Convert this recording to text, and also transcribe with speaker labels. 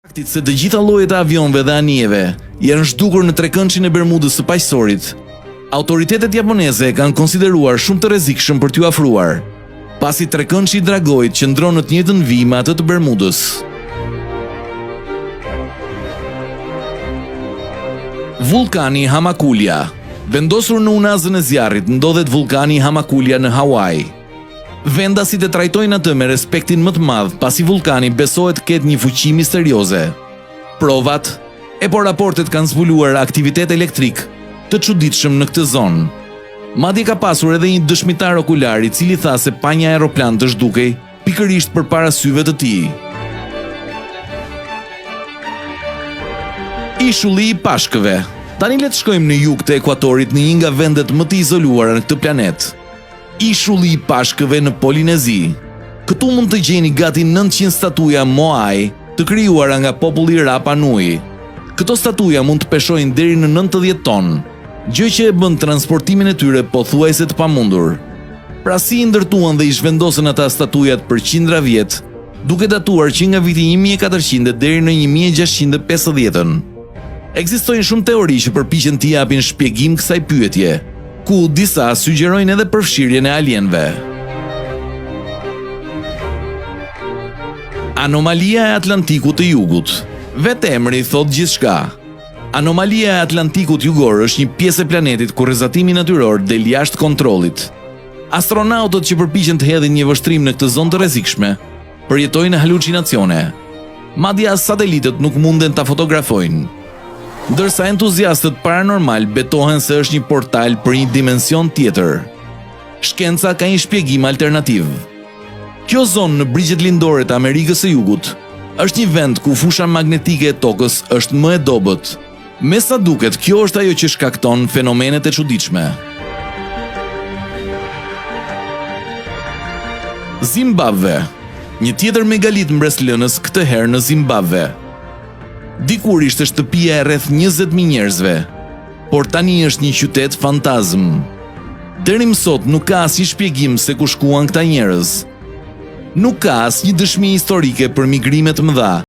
Speaker 1: Faktit se të gjitha llojet e avionëve dhe anijeve janë zhdukur në trekëndëshin e Bermudës së Paqësorit, autoritetet japoneze e kanë konsideruar shumë të rrezikshëm për t'iu afruar, pasi trekëndëshi i Dragoit qëndron në të njëjtën vijë me atë të Bermudës. Vullkani Hamakulia Vendosur në unazën e zjarrit ndodhet vullkani Hamakulia në Hawaii. Vendasit e trajtojnë atë me respektin më të madh pasi vullkani besohet të ketë një fuqi misterioze. Provat, e po raportet kanë zbuluar aktivitet elektrik të çuditshëm në këtë zonë. Madje ka pasur edhe një dëshmitar okular i cili tha se pa një aeroplan të zhdukej pikërisht përpara syve të tij. Ishulli i Pashkëve. Tani le të shkojmë në jug të ekuatorit në një nga vendet më të izoluara në këtë planet. Ishulli i Pashkëve në Polinezi. Këtu mund të gjeni gati 900 statuja Moai të krijuara nga populli Rapa Nui. Këto statuja mund të peshojnë deri në 90 ton, gjë që e bën transportimin e tyre pothuajse të pamundur. Pra si i ndërtuan dhe i zhvendosën ata statujat për qindra vjet, duke datuar që nga viti 1400 deri në 1650-ën. Ekzistojnë shumë teori që përpiqen t'i japin shpjegim kësaj pyetje, ku disa sugjerojnë edhe përfshirjen e alienëve. Anomalia e Atlantikut të Jugut. Vetë emri thotë gjithçka. Anomalia e Atlantikut Jugor është një pjesë e planetit ku rrezatimi natyror del jashtë kontrollit. Astronautët që përpiqen të hedhin një vështrim në këtë zonë të rrezikshme, përjetojnë halucinacione. Madje as satelitët nuk munden ta fotografojnë. Ndërsa entuziastët paranormal betohen se është një portal për një dimension tjetër. Shkenca ka një shpjegim alternativ. Kjo zonë në brigjet lindore të Amerikës së Jugut është një vend ku fusha magnetike e Tokës është më e dobët. Me sa duket, kjo është ajo që shkakton fenomenet e çuditshme. Zimbabve. Një tjetër megalit mbresëlënës këtë herë në Zimbabve. Dikur ishte shtëpia e rreth 20.000 njerëzve, por tani është një qytet fantazmë. Deri më sot nuk ka asnjë shpjegim se ku shkuan këta njerëz. Nuk ka asnjë dëshmi historike për migrime të mëdha.